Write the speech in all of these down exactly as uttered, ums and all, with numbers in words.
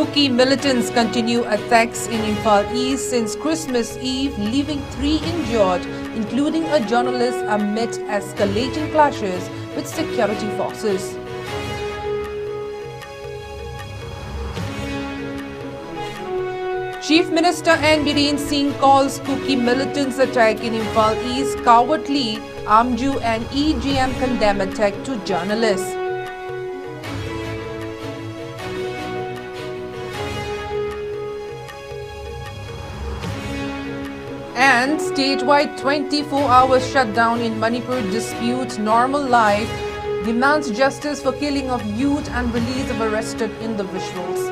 Kuki militants continue attacks in Imphal East since Christmas Eve, leaving three injured, including a journalist, amid escalating clashes with security forces. Chief Minister N Biren Singh calls Kuki militants' attack in Imphal East cowardly. AMJU and E J M condemn attack to journalists. And statewide twenty-four hours shutdown in Manipur disputes normal life, demands justice for killing of youth and release of arrested individuals.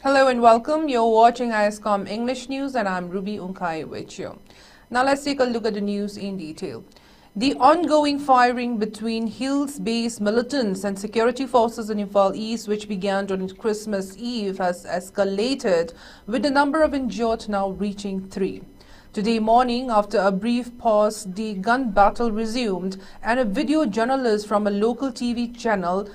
Hello and welcome. You're watching ISCOM English News and I'm Ruby Unkai with you. Now let's take a look at the news in detail. The ongoing firing between hills-based militants and security forces in Imphal East, which began during Christmas Eve, has escalated, with the number of injured now reaching three. Today morning, after a brief pause, the gun battle resumed, and a video journalist from a local T V channel,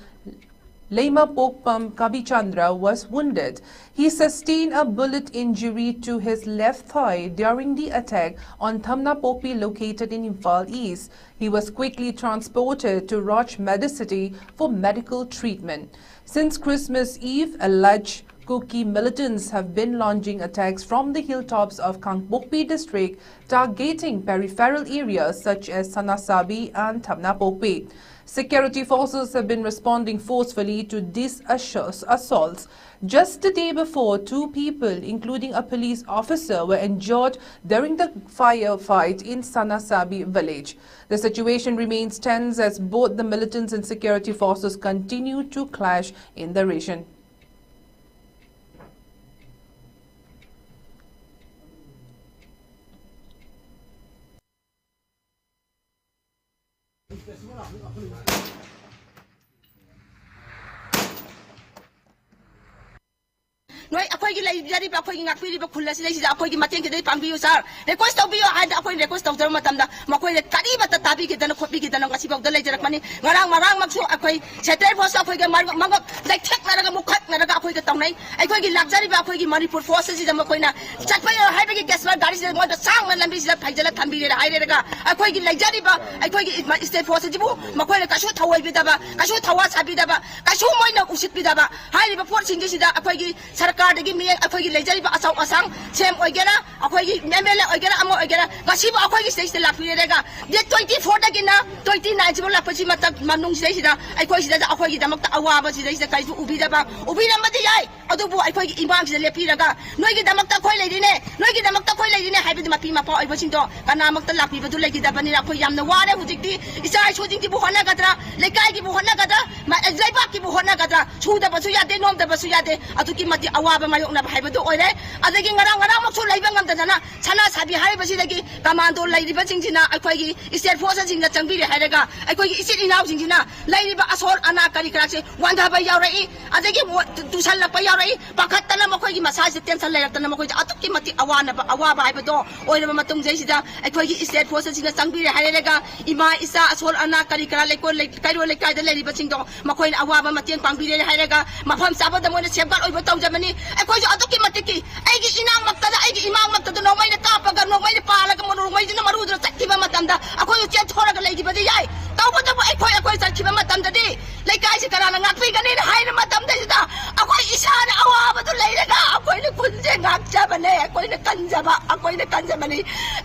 Leima Pokpam Kabichandra, was wounded. He sustained a bullet injury to his left thigh during the attack on Thamnapokpi, located in Imphal East. He was quickly transported to Roche Medicity for medical treatment. Since Christmas Eve, alleged Kuki militants have been launching attacks from the hilltops of Kangpokpi district, targeting peripheral areas such as Sanasabi and Thamnapokpi. Security forces have been responding forcefully to these assaults. Just the day before, two people, including a police officer, were injured during the firefight in Sanasabi village. The situation remains tense as both the militants and security forces continue to clash in the region. ꯅꯣꯏ ꯑꯩꯈꯣꯏꯒꯤ ꯂꯩꯖꯔꯤꯕ, ꯑꯩꯈꯣꯏꯒꯤ ꯉꯥꯛꯄꯤꯔꯤꯕ ꯈꯨꯜ ꯑꯁꯤꯗꯩꯁꯤꯗ ꯑꯩꯈꯣꯏꯒꯤ ꯃꯇꯦꯡ ꯈꯤꯇꯪ ꯄꯥꯡꯕꯤꯌꯨ ꯁꯥꯔ, request ꯇꯧꯕꯤꯌꯨ ꯍꯥꯏꯅ ꯑꯩꯈꯣꯏꯅ ꯔꯤꯀ꯭ꯋꯦꯁ ꯇꯧꯖꯕ ꯃꯇꯝꯗ ꯃꯈꯣꯏꯅ ꯀꯔꯤꯃꯠꯇ ꯇꯥꯕꯤꯈꯤꯗꯅ ꯈꯣꯠꯄꯤꯈꯤꯗꯅ ꯉꯁꯤꯐꯥꯎꯗ ꯂꯩꯖꯔꯛꯄꯅꯤ꯫ ꯉꯔꯥꯡ ꯉꯔꯥꯡꯃꯛꯁꯨ ꯑꯩꯈꯣꯏ ꯁꯦꯟꯇ꯭ꯔꯦꯜ ꯐꯣꯔꯁ ꯑꯩꯈꯣꯏꯒ ꯃꯔ-, ꯃꯉꯛ ꯂꯩꯊꯦꯛꯅꯔꯒ ꯃꯨꯈꯠꯅꯔꯒ ꯑꯩꯈꯣꯏꯒ ꯇꯧꯅꯩ꯫ ꯑꯩꯈꯣꯏꯒꯤ ꯂꯥꯛꯆꯔꯤꯕ ꯑꯩꯈꯣꯏꯒꯤ ꯃꯅꯤꯄꯨꯔ ꯐꯣꯔꯁ ꯑꯁꯤꯗ ꯃꯈꯣꯏꯅ ꯆꯠꯄ ꯌꯥꯔꯣꯏ ꯍꯥꯏꯕꯒꯤ ꯀꯦꯁꯃꯔ ꯒꯥꯔꯤꯁꯤꯗ ꯃꯣꯏꯗ ꯁꯥꯡꯅ ꯂꯝꯕꯤꯁꯤꯗ ꯐꯩꯖꯤꯜꯂ ꯊꯝꯕꯤꯔꯦ ꯍꯥꯏꯔꯦꯔꯒ ꯑꯩꯈꯣꯏꯒꯤ ꯂꯩꯖꯔꯤꯕ ꯑꯩꯈꯣꯏꯒꯤ ꯏꯁꯇꯦꯠ ꯐꯣꯔꯁ ꯑꯁꯤꯕꯨ ꯃꯈꯣꯏꯅ ꯀꯩꯁꯨ ꯊꯧꯑꯣꯏꯕꯤꯗꯕ, ꯀꯩꯁꯨ ꯊꯧꯋꯥ ꯁꯥꯕꯤꯗꯕ, ꯀꯩꯁꯨ ꯃꯣꯏꯅ ꯎꯁꯤꯠꯄꯤꯗꯕ ꯍꯥꯏꯔꯤꯕ ꯄꯣꯠꯁꯤꯡꯁꯤꯗ ꯑꯩꯈꯣꯏꯒꯤ ꯁꯔꯀꯥꯔꯗꯒꯤ ꯃꯤꯠꯌꯦꯡ ꯑꯩꯈꯣꯏꯒꯤ ꯂꯩꯖꯔꯤꯕ ꯑꯆꯧ ꯑꯁꯥꯡ ꯁꯤ ꯑꯦꯝ ꯑꯣꯏꯒꯦꯔꯥ, ꯑꯩꯈꯣꯏꯒꯤ ꯑꯦꯝ ꯑꯦꯜ ꯑꯦ ꯑꯣꯏꯒꯦꯔꯥ, ꯑꯃ ꯑꯣꯏꯒꯦꯔꯥ, ꯉꯁꯤꯕꯨ ꯑꯩꯈꯣꯏꯒꯤ ꯁꯤꯗꯩꯁꯤꯗ ꯂꯥꯛꯄꯤꯔꯦꯔꯒ ꯗꯦꯠ ꯇ꯭ꯋꯦꯟꯇꯤ ꯐꯣꯔꯗꯒꯤꯅ ꯇ꯭ꯋꯦꯟꯇꯤ ꯅꯥꯏꯟꯁꯤꯕꯨ ꯂꯥꯛꯄꯁꯤ ꯃꯇꯝ ꯃꯅꯨꯡꯁꯤꯗꯩꯁꯤꯗ ꯑꯩꯈꯣꯏ ꯁꯤꯗ ꯑꯩꯈꯣꯏꯒꯤꯗꯃꯛꯇ ꯑꯋꯥꯕ ꯁꯤꯗꯩꯁꯤꯗ ꯀꯔꯤꯁꯨ ꯎꯕꯤꯗꯕ, ꯎꯕꯤꯔꯝꯕꯗꯤ ꯌꯥꯏ, ꯑꯗꯨꯕꯨ ꯑꯩꯈꯣꯏꯒꯤ ꯏꯃꯥꯡꯁꯤꯗ ꯂꯦꯞꯄꯤꯔꯒ ꯅꯣꯏꯒꯤꯗꯃꯛꯇ ꯑꯩꯈꯣꯏ ꯂꯩꯔꯤꯅꯦ, ꯅꯣꯏꯒꯤꯗꯃꯛꯇ ꯑꯩꯈꯣꯏ ꯂꯩꯔꯤꯅꯦ ꯍꯥꯏꯕꯗꯤ ꯃꯄꯤ ꯃꯄꯥ ꯑꯣꯏꯕꯁꯤꯡꯗꯣ ꯀꯅꯥꯃꯛꯇ ꯂꯥꯛꯄꯤꯕꯗꯨ ꯂꯩꯈꯤꯗꯕꯅꯤꯅ ꯑꯩꯈꯣꯏ ꯌꯥꯝꯅ ꯋꯥꯔꯦ꯫ ꯍꯧꯖꯤꯛꯇꯤ ꯏꯆꯥ ꯏꯁꯨꯁꯤꯡꯒꯤꯕꯨ ꯍꯣꯠꯅꯒꯗ꯭ꯔꯥ, ꯂꯩꯀꯥꯏꯒꯤꯕꯨ ꯍꯣꯠꯅꯒꯗ꯭ꯔꯥ, ꯃ-, ꯂꯩꯕꯥꯛꯀꯤꯕꯨ ꯍꯣꯠꯅꯒꯗ꯭ꯔꯥ, ꯁꯨꯗꯕꯁꯨ ꯌꯥꯗꯦ, ꯅꯣꯝꯗꯕꯁꯨ ꯌꯥꯗꯦ꯫ ꯑꯗꯨꯛꯀꯤ ꯃꯇꯤꯛ ꯑꯋꯥꯕ ꯃꯥꯌꯣꯛꯅꯕ ꯍꯥꯏꯕꯗꯨ ꯑꯣꯏꯔꯦ꯫ ꯑꯗꯒꯤ ꯉꯔꯥꯡ ꯉꯔꯥꯡꯃꯛꯁꯨ ꯂꯩꯕ ꯉꯝꯗꯗꯅ ꯁꯅꯥ ꯁꯥꯕꯤ ꯍꯥꯏꯔꯤꯕꯁꯤꯗꯒꯤ ꯀꯃꯥꯟꯗꯣ ꯂꯩꯔꯤꯕꯁꯤꯡꯁꯤꯅ ꯑꯩꯈꯣꯏꯒꯤ ꯏꯁꯇꯦꯠ ꯐꯣꯔꯁꯁꯤꯡꯅ ꯆꯪꯕꯤꯔꯦ ꯍꯥꯏꯔꯒ ꯑꯩꯈꯣꯏꯒꯤ ꯏꯆꯤꯜ ꯏꯅꯥꯎꯁꯤꯡꯁꯤꯅ ꯂꯩꯔꯤꯕ ꯑꯁꯣꯜ ꯑꯅꯥ ꯀꯔꯤ ꯀꯔꯥꯁꯦ ꯋꯥꯟꯊꯕ ꯌꯥꯎꯔꯛꯏ, ꯑꯗꯒꯤ ꯃꯣ-, ꯇꯨ-, ꯇꯨꯁꯜꯂꯛꯄ ꯌꯥꯎꯔꯛꯏ, ꯄꯥꯈꯠꯇꯅ ꯃꯈꯣꯏꯒꯤ ꯃꯁꯥꯁꯦ ꯇꯦꯟꯁꯟ ꯂꯩꯔꯛꯇꯅ ꯃꯈꯣꯏꯁꯦ ꯑꯗꯨꯛꯀꯤ ꯃꯇꯤꯛ ꯑꯋꯥꯅꯕ, ꯑꯋꯥꯕ ꯍꯥꯏꯕꯗꯣ ꯑꯣꯏꯔꯕ ꯃꯇꯨꯡꯁꯤꯗꯩꯁꯤꯗ ꯑꯩꯈꯣꯏꯒꯤ ꯏꯁꯇꯦꯠ ꯐꯣꯔꯁꯁꯤꯡꯅ ꯆꯪꯕꯤꯔꯦ ꯍꯥꯏꯔꯒ ꯏꯃꯥ, ꯏꯆꯥ, ꯑꯁꯣꯜ ꯑꯅꯥ ꯀꯔꯤ ꯀꯔꯥ ꯂꯩꯀꯣꯜ ꯂꯩ-, ꯀꯩꯔꯣꯜ ꯂꯩꯀꯥꯏꯗ ꯂꯩꯔꯤꯕꯁꯤꯡꯗꯣ ꯃꯈꯣꯏꯅ ꯑꯋꯥꯕ ꯃꯇꯦꯡ ꯄꯥꯡꯕꯤꯔꯦ ꯍꯥꯏꯔꯒ ꯃꯐꯝ ꯆꯥꯕꯗ ꯃꯣꯏꯅ ꯁꯦꯞꯒꯥꯔꯗ ꯑꯣꯏꯕ ꯇꯧꯖꯕꯅꯤ꯫ ꯑꯩꯈꯣꯏꯁꯨ ꯑꯗꯨꯛꯀꯤ ꯃꯇꯤꯛꯀꯤ ꯑꯩꯒꯤ ꯏꯅꯥꯛꯃꯛꯇꯗ, ꯑꯩꯒꯤ ꯏꯃꯥꯡꯃꯛꯇꯗ ꯅꯣꯡꯃꯩꯅ ꯀꯥꯞꯄꯒ, ꯅꯣꯡꯃꯩꯅ ꯄꯥꯜꯂꯒ, ꯅꯣꯡꯃꯩꯗꯨꯅ ꯃꯔꯨꯗꯨꯅ ꯆꯠꯈꯤꯕ ꯃꯇꯝꯗ ꯑꯩꯈꯣꯏꯁꯨ ꯆꯦꯟꯊꯣꯔꯒ ꯂꯩꯈꯤꯕꯗꯤ ꯌꯥꯏ꯫ ꯇꯧꯕꯇꯕꯨ ꯑꯩꯈꯣꯏ, ꯑꯩꯈꯣꯏ ꯆꯠꯈꯤꯕ ꯃꯇꯝꯗꯗꯤ ꯂꯩꯀꯥꯏꯁꯤ ꯀꯅꯥꯅ ꯉꯥꯛꯄꯤꯒꯅꯤꯅ ꯍꯥꯏꯔ ꯃꯇꯝꯗꯩꯁꯤꯗ ꯑꯩꯈꯣꯏ ꯏꯁꯥꯅ ꯑꯋꯥꯕꯗꯨ ꯂꯩꯔꯒ ꯑꯩꯈꯣꯏꯅ ꯈꯨꯟꯁꯦ ꯉꯥꯛꯆꯕꯅꯦ꯫ ꯑꯩꯈꯣꯏꯅ ꯀꯟꯖꯕ, ꯑꯩꯈꯣꯏꯅ ꯀꯟꯖꯕꯅꯤ꯫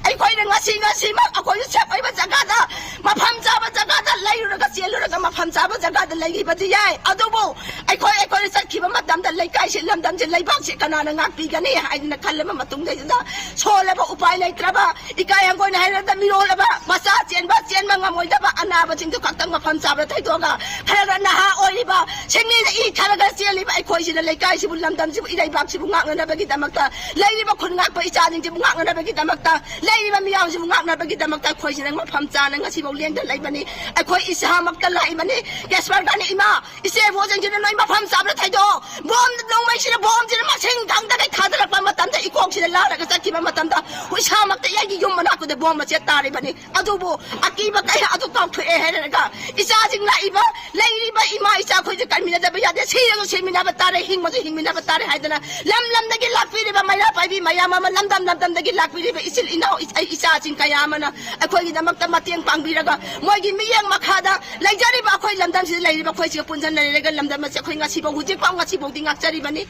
ꯑꯩꯈꯣꯏꯅ ꯉꯁꯤ, ꯉꯁꯤꯃꯛ ꯑꯩꯈꯣꯏꯁꯨ ꯁꯦꯞ ꯑꯣꯏꯕ ꯖꯒꯥꯗ, ꯃꯐꯝ ꯆꯥꯕ ꯖꯒꯥꯗ ꯂꯩꯔꯨꯔꯒ, ꯆꯦꯜꯂꯨꯔꯒ ꯃꯐꯝ ꯆꯥꯕ ꯖꯒꯥꯗ ꯂꯩꯈꯤꯕꯗꯤ ꯌꯥꯏ꯫ ꯑꯗꯨꯕꯨ ꯑꯩꯈꯣꯏ, ꯑꯩꯈꯣꯏꯅ ꯆꯠꯈꯤꯕ ꯃꯇꯝꯗ ꯂꯩꯀꯥꯏꯁꯤ, ꯂꯝꯗꯝꯁꯤ, ꯂꯩꯕꯥꯛꯁꯤ ꯀꯅꯥꯅ ꯉꯥꯛꯄꯤꯒꯅꯤ ꯍꯥꯏꯗꯅ ꯈꯜꯂꯕ ꯃꯇꯨꯡꯗꯩꯁꯤꯗ ꯁꯣꯜꯂꯕ, ꯎꯄꯥꯏ ꯂꯩꯇ꯭ꯔꯕ, ꯏꯀꯥꯏ ꯍꯪꯒꯣꯏꯅ ꯍꯥꯏꯔꯗ ꯃꯤꯔꯣꯜꯂꯕ, ꯃꯆꯥ ꯆꯦꯟꯕ, ꯆꯦꯟꯕ ꯉꯝꯃꯣꯏꯗꯕ ꯑꯅꯥꯕꯁꯤꯡꯗꯨ ꯈꯛꯇꯪ ꯃꯐꯝ ꯆꯥꯕꯗ ꯊꯩꯗꯣꯛꯑꯒ ꯈꯔ ꯈꯔ ꯅꯍꯥ ꯑꯣꯏꯔꯤꯕ, ꯁꯤꯡꯂꯤꯗ ꯏ ꯈꯔ ꯈꯔ ꯆꯦꯜꯂꯤꯕ ꯑꯩꯈꯣꯏꯁꯤꯅ ꯂꯩꯀꯥꯏꯁꯤꯕꯨ, ꯂꯝꯗꯝꯁꯤꯕꯨ, ꯏꯔꯩꯕꯥꯛꯁꯤꯕꯨ ꯉꯥꯛꯅꯅꯕꯒꯤꯗꯃꯛꯇ, ꯂꯩꯔꯤꯕ ꯈꯨꯟ ꯉꯥꯛꯄ ꯏꯆꯥꯁꯤꯡꯁꯤꯕꯨ ꯉꯥꯛꯅꯅꯕꯒꯤꯗꯃꯛꯇ, ꯂꯩꯔꯤꯕ ꯃꯤꯌꯥꯝꯁꯤꯕꯨ ꯉꯥꯛꯅꯕꯒꯤꯗꯃꯛꯇ ꯑꯩꯈꯣꯏꯁꯤꯅ ꯃꯐꯝ ꯆꯥꯅ ꯉꯁꯤꯐꯥꯎ ꯂꯦꯡꯗꯅ ꯂꯩꯕꯅꯤ꯫ ꯑꯩꯈꯣꯏ ꯏꯁꯥꯃꯛꯇ ꯂꯥꯛꯏꯕꯅꯤ꯫ ꯀꯦꯁꯃꯔꯒꯅꯤ ꯏꯃꯥ, ꯏꯆꯦ ꯏꯕꯣꯁꯤꯡꯁꯤꯅ ꯅꯣꯏ ꯃꯐꯝ ꯆꯥꯕꯗ ꯊꯩꯗꯣꯛꯑꯣ꯫ ꯕꯣꯝ ꯅꯣꯡꯃꯩꯁꯤꯅ, ꯕꯣꯝꯁꯤꯅ ꯃꯁꯤꯡ ꯈꯪꯗꯈꯩ ꯊꯥꯗꯔꯛꯄ ꯃꯇꯝꯗ, ꯏꯀꯣꯛꯁꯤꯗ ꯂꯥꯜꯂꯒ ꯆꯠꯈꯤꯕ ꯃꯇꯝꯗ, ꯏꯁꯥꯃꯛꯇ ꯑꯩꯒꯤ ꯌꯨꯝ ꯃꯅꯥꯛꯇꯨꯗ ꯕꯣꯝ ꯃꯆꯦꯠ ꯇꯥꯔꯤꯕꯅꯤ꯫ ꯑꯗꯨꯕꯨ ꯑꯀꯤꯕ ꯀꯌꯥ ꯑꯗꯨ ꯀꯥꯎꯊꯣꯛꯑꯦ ꯍꯥꯏꯔꯒ, ꯏꯆꯥꯁꯤꯡ ꯂꯥꯛꯏꯕ, ꯂꯩꯔꯤꯕ ꯏꯃꯥ ꯏꯆꯥ ꯑꯩꯈꯣꯏꯁꯦ ꯀꯟꯃꯤꯟꯅꯗꯕ ꯌꯥꯗꯦ꯫ ꯁꯤꯔꯁꯨ ꯁꯤꯃꯤꯟꯅꯕ ꯇꯥꯔꯦ, ꯍꯤꯡꯕꯁꯨ ꯍꯤꯡꯃꯤꯟꯅꯕ ꯇꯥꯔꯦ ꯍꯥꯏꯗꯅ ꯂꯝ ꯂꯝꯗꯒꯤ ꯂꯥꯛꯄꯤꯔꯤꯕ ꯃꯩꯔꯥ ꯄꯥꯏꯕꯤ ꯃꯌꯥꯝ ꯑꯃ, ꯂꯝꯗꯝ ꯂꯝꯗꯝꯗꯒꯤ ꯂꯥꯛꯄꯤꯔꯤꯕ ꯏꯆꯤꯜ ꯏꯅꯥꯎ, ꯏ-, ꯑꯩ ꯏꯆꯥꯁꯤꯡ ꯀꯌꯥ ꯑꯃꯅ ꯑꯩꯈꯣꯏꯒꯤꯗꯃꯛꯇ ꯃꯇꯦꯡ ꯄꯥꯡꯕꯤꯔꯒ, ꯃꯣꯏꯒꯤ ꯃꯤꯠꯌꯦꯡ ꯃꯈꯥꯗ ꯂꯩꯖꯔꯤꯕ ꯑꯩꯈꯣꯏ ꯂꯝꯗꯝꯁꯤꯗ ꯂꯩꯔꯤꯕ ꯑꯩꯈꯣꯏꯁꯤꯒ ꯄꯨꯟꯁꯤꯟꯅꯔꯒ, ꯂꯝꯗꯝ ꯑꯁꯤ ꯑꯩꯈꯣꯏ ꯉꯁꯤꯐꯥꯎ, ꯍꯧꯖꯤꯛꯐꯥꯎ, ꯉꯁꯤꯐꯥꯎꯗꯤ ꯉꯥꯛꯆꯔꯤꯕꯅꯤ꯫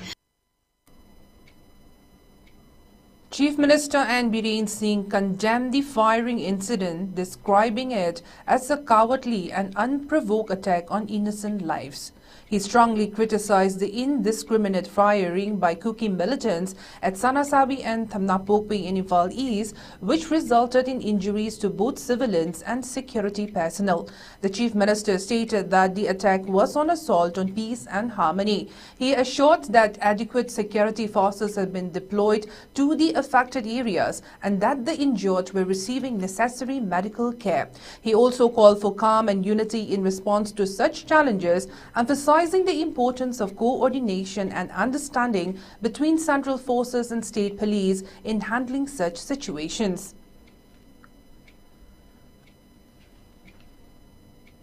Chief Minister N Biren Singh condemned the firing incident, describing it as a cowardly and unprovoked attack on innocent lives. He strongly criticized the indiscriminate firing by Kuki militants at Sanasabi and Thamnapokpi in Imphal East, which resulted in injuries to both civilians and security personnel. The Chief Minister stated that the attack was an assault on peace and harmony. He assured that adequate security forces have been deployed to the affected areas and that the injured were receiving necessary medical care. He also called for calm and unity in response to such challenges, emphasizing the importance of coordination and understanding between central forces and state police in handling such situations.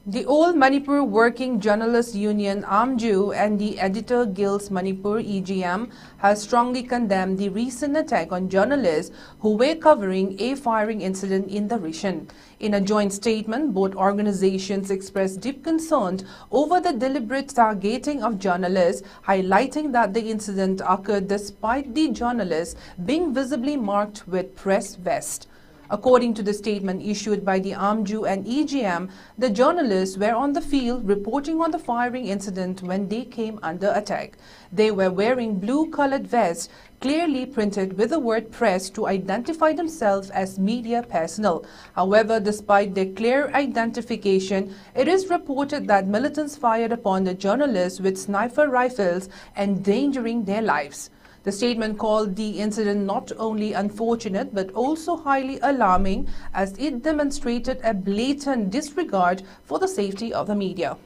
The All Manipur Working Journalists Union, AMJU, and the Editor Guilds Manipur, E G M, has strongly condemned the recent attack on journalists who were covering a firing incident in the region. In a joint statement, both organizations expressed deep concern over the deliberate targeting of journalists, highlighting that the incident occurred despite the journalists being visibly marked with press vests. According to the statement issued by the AMJU and E G M, the journalists were on the field reporting on the firing incident when they came under attack. They were wearing blue-colored vests, clearly printed with the word press, to identify themselves as media personnel. However, despite their clear identification, it is reported that militants fired upon the journalists with sniper rifles, endangering their lives. The statement called the incident not only unfortunate but also highly alarming, as it demonstrated a blatant disregard for the safety of the media.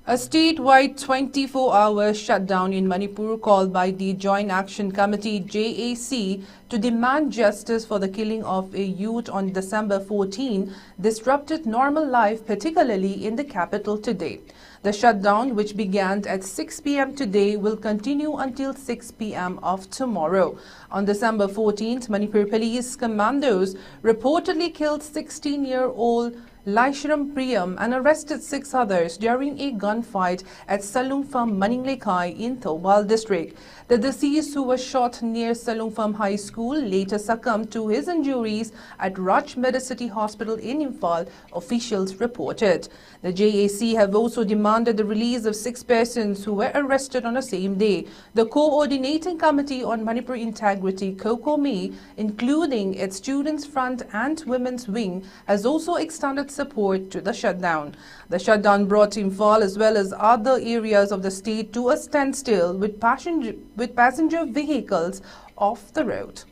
A statewide twenty-four hour shutdown in Manipur called by the Joint Action Committee, J A C, to demand justice for the killing of a youth on December fourteen disrupted normal life, particularly in the capital today. The shutdown, which began at six p m today, will continue until six p m of tomorrow. On December fourteenth, Manipur police commandos reportedly killed sixteen-year-old Laishram Priyam and arrested six others during a gunfight at Salungpham Maningleikhai in Thoubal district. The deceased, who was shot near Salungpham High School, later succumbed to his injuries at Raj Medicity Hospital in Imphal, officials reported. The J A C have also demanded the release of six persons who were arrested on the same day. The Coordinating Committee on Manipur Integrity, COCOMI, including its Students' Front and Women's Wing, has also extended support to the shutdown. The shutdown brought Imphal as well as other areas of the state to a standstill, with passenger, with passenger vehicles off the road.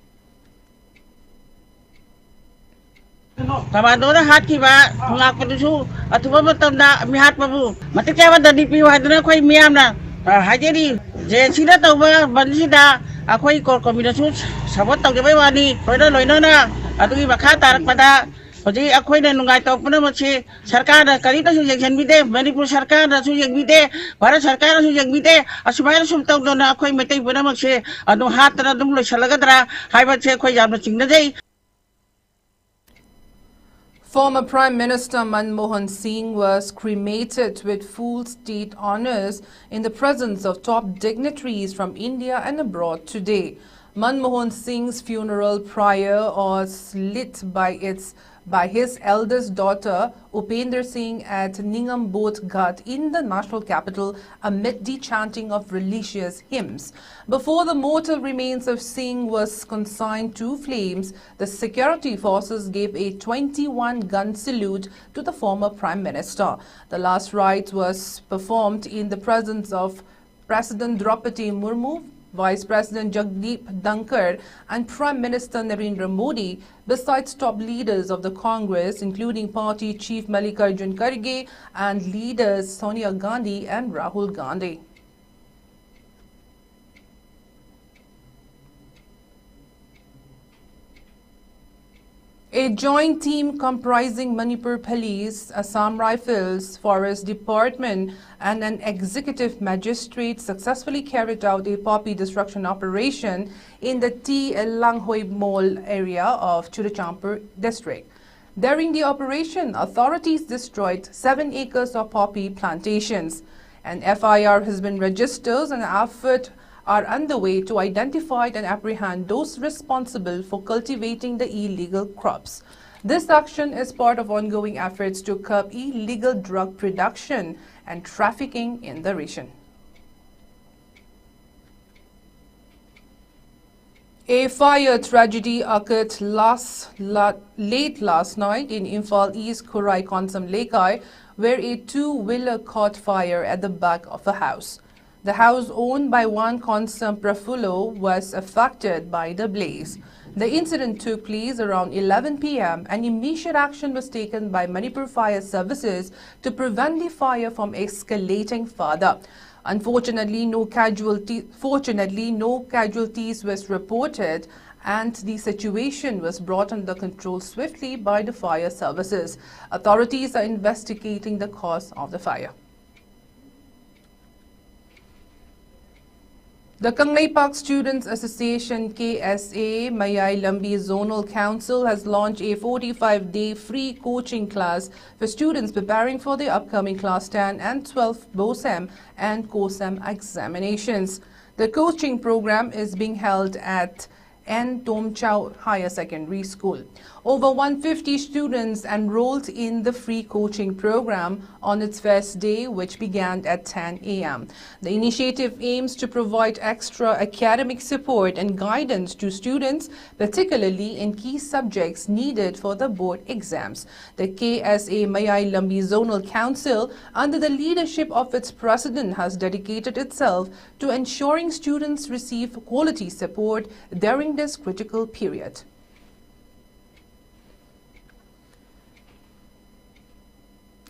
ꯀꯃꯥꯟꯗꯣꯅ ꯍꯥꯠꯈꯤꯕ ꯈꯣꯡꯂꯥꯛꯄꯗꯨꯁꯨ ꯑꯊꯨꯕ ꯃꯇꯝꯗ ꯃꯤꯍꯥꯠꯄꯕꯨ ꯃꯇꯤꯛ ꯆꯥꯕ ꯗꯟꯗꯤ ꯄꯤꯌꯨ ꯍꯥꯏꯗꯨꯅ ꯑꯩꯈꯣꯏ ꯃꯤꯌꯥꯝꯅ, ꯑ, ꯍꯥꯏꯖꯔꯤ꯫ ꯖꯦ ꯑꯦꯟ ꯁꯤꯅ ꯇꯧꯕ ꯕꯟꯁꯤꯗ ꯑꯩꯈꯣꯏ ꯀꯣꯔ ꯀꯣꯃꯤꯅꯁꯨ ꯁꯄꯣꯔꯠ ꯇꯧꯖꯕꯩ ꯋꯥꯅꯤ꯫ ꯂꯣꯏꯅ ꯂꯣꯏꯅꯅ ꯑꯗꯨꯒꯤ ꯃꯈꯥ ꯇꯥꯔꯛꯄꯗ ꯍꯧꯖꯤꯛ ꯑꯩꯈꯣꯏꯅ ꯅꯨꯡꯉꯥꯏꯇꯕ ꯄꯨꯝꯅꯃꯛꯁꯤ ꯁꯔꯀꯥꯔꯅ ꯀꯔꯤꯝꯇꯁꯨ ꯌꯦꯡꯁꯤꯟꯕꯤꯗꯦ, ꯃꯅꯤꯄꯨꯔ ꯁꯔꯀꯥꯔꯅꯁꯨ ꯌꯦꯡꯕꯤꯗꯦ, ꯚꯥꯔꯠ ꯁꯔꯀꯥꯔꯅꯁꯨ ꯌꯦꯡꯕꯤꯗꯦ꯫ ꯑꯁꯨꯃꯥꯏꯅ ꯁꯨꯝ ꯇꯧꯗꯅ ꯑꯩꯈꯣꯏ ꯃꯩꯇꯩ ꯄꯨꯝꯅꯃꯛꯁꯦ ꯑꯗꯨꯝ ꯍꯥꯠꯇꯅ ꯑꯗꯨꯝ ꯂꯣꯏꯁꯤꯜꯂꯒꯗ꯭ꯔꯥ ꯍꯥꯏꯕꯁꯦ ꯑꯩꯈꯣꯏ ꯌꯥꯝꯅ ꯆꯤꯡꯅꯖꯩ꯫ Former Prime Minister Manmohan Singh was cremated with full state honors in the presence of top dignitaries from India and abroad today. Manmohan Singh's funeral pyre was lit by its, by his eldest daughter, Upendra Singh, at Ningambot Ghat in the national capital amid the chanting of religious hymns. Before the mortal remains of Singh was consigned to flames, the security forces gave a twenty-one gun salute to the former Prime Minister. The last rites was performed in the presence of President Draupadi Murmu, Vice President Jagdeep Dhankar and Prime Minister Narendra Modi, besides top leaders of the Congress, including party chief Mallikarjun Kharge and leaders Sonia Gandhi and Rahul Gandhi. A joint team comprising Manipur Police, Assam Rifles, Forest Department, and an executive magistrate successfully carried out a poppy destruction operation in the T Langhoibmol area of Churachandpur district. During the operation, authorities destroyed seven acres of poppy plantations. An F I R has been registered and efforts are underway to identify and apprehend those responsible for cultivating the illegal crops. This action is part of ongoing efforts to curb illegal drug production and trafficking in the region. A fire tragedy occurred last, la-, late last night in Imphal East Khurai Konsam Lekai, where a two-wheeler caught fire at the back of a house. The house owned by one Konsam Prafullo was affected by the blaze. The incident took place around eleven p m and immediate action was taken by Manipur Fire Services to prevent the fire from escalating further. Unfortunately, no casualty, fortunately, no casualties was reported, and the situation was brought under control swiftly by the fire services. Authorities are investigating the cause of the fire. The Kangleipak Students Association, K S A, Mayai Lambi Zonal Council has launched a forty-five-day free coaching class for students preparing for the upcoming Class ten and twelve BOSEM and COSEM examinations. The coaching program is being held at N Tomchao Higher Secondary School. Over one fifty students enrolled in the free coaching program on its first day, which began at ten a m. The initiative aims to provide extra academic support and guidance to students, particularly in key subjects needed for the board exams. The K S A Mayai Lambi Zonal Council, under the leadership of its president, has dedicated itself to ensuring students receive quality support during this critical period.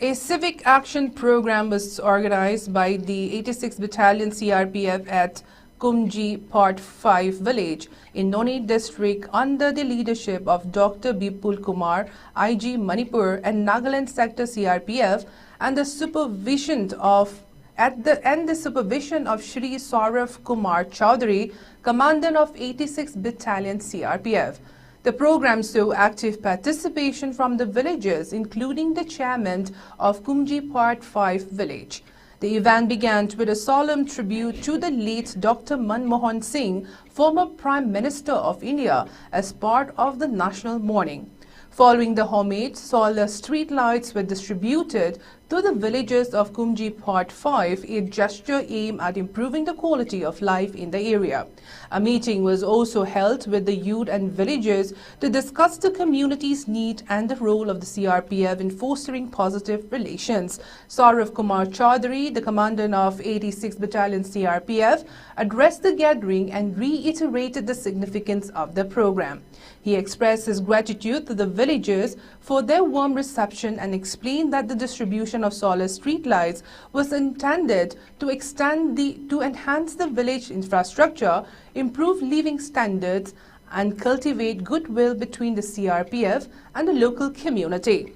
A civic action program was organized by the eighty-sixth Battalion C R P F at Kumji Part five village in Noney district under the leadership of Doctor Bipul Kumar, I G Manipur and Nagaland Sector C R P F, and the supervision of at the and the supervision of Shri Saurav Kumar Chaudhary, Commandant of eighty-sixth Battalion C R P F. The program saw active participation from the villagers, including the chairman of Kumji Part five village. The event began with a solemn tribute to the late Doctor Manmohan Singh, former Prime Minister of India, as part of the national mourning. Following the homage, solar street lights were distributed to the villagers of Kumji Part five, a gesture aimed at improving the quality of life in the area. A meeting was also held with the youth and villagers to discuss the community's need and the role of the C R P F in fostering positive relations. Saurav Kumar Chaudhary, the commandant of eighty-sixth Battalion C R P F, addressed the gathering and reiterated the significance of the program. He expressed his gratitude to the villagers for their warm reception and explained that the distribution of solar streetlights was intended to extend the to enhance the village infrastructure, improve living standards, and cultivate goodwill between the C R P F and the local community.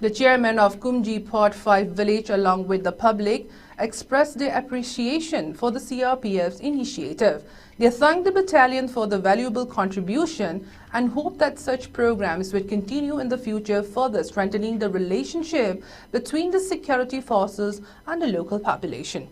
The chairman of Kumji Part five village, along with the public, expressed their appreciation for the C R P F's initiative. They thanked the battalion for the valuable contribution and hope that such programs would continue in the future, further strengthening the relationship between the security forces and the local population.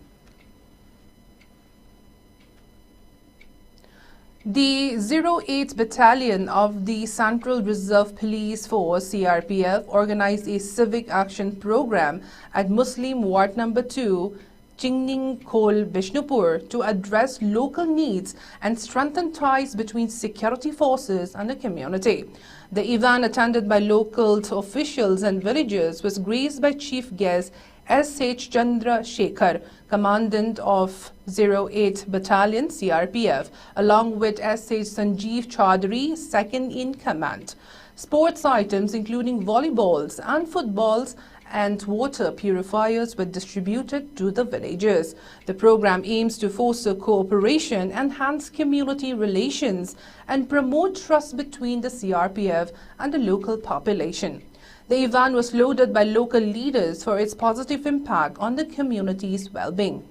The zero eight Battalion of the Central Reserve Police Force, C R P F, organized a civic action program at Muslim Ward Number two, Chingning Khol, Bishnupur, to address local needs and strengthen ties between security forces and the community. The event, attended by local officials and villagers, was graced by Chief Guest S H Chandra Shekhar, Commandant of zero eight Battalion, C R P F, along with S H Sanjeev Chaudhary, second in command. Sports items including volleyballs and footballs and water purifiers were distributed to the villagers. The program aims to foster cooperation, enhance community relations, and promote trust between the C R P F and the local population. The event was lauded by local leaders for its positive impact on the community's well-being.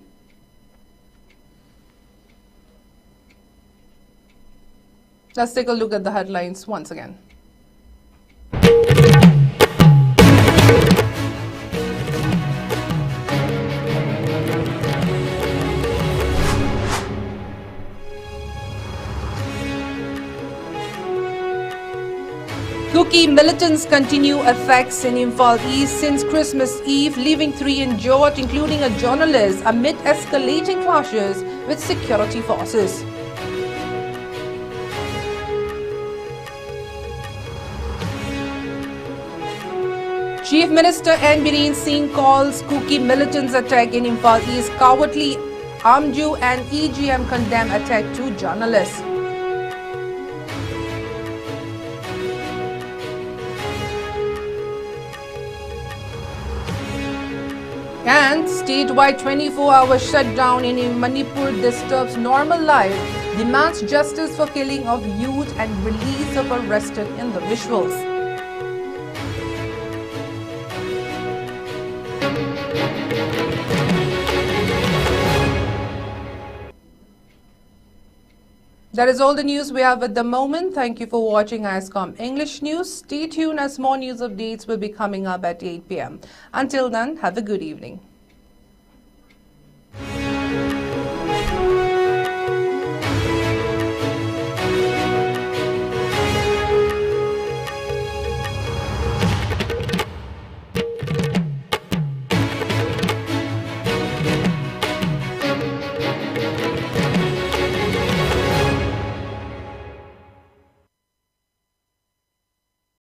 Let's take a look at the headlines once again. Kuki militants continue attacks in Imphal East since Christmas Eve, leaving three injured, including a journalist, amid escalating clashes with security forces. Chief Minister N Biren Singh calls Kuki militants' attack in Imphal East cowardly. Amju and E G M condemn attack to journalists. And statewide twenty-four hour shutdown in Manipur disturbs normal life, demands justice for killing of youth and release of arrested individuals. That is all the news we have at the moment. Thank you for watching ISCOM English News. Stay tuned as more news updates will be coming up at eight p.m. Until then, have a good evening.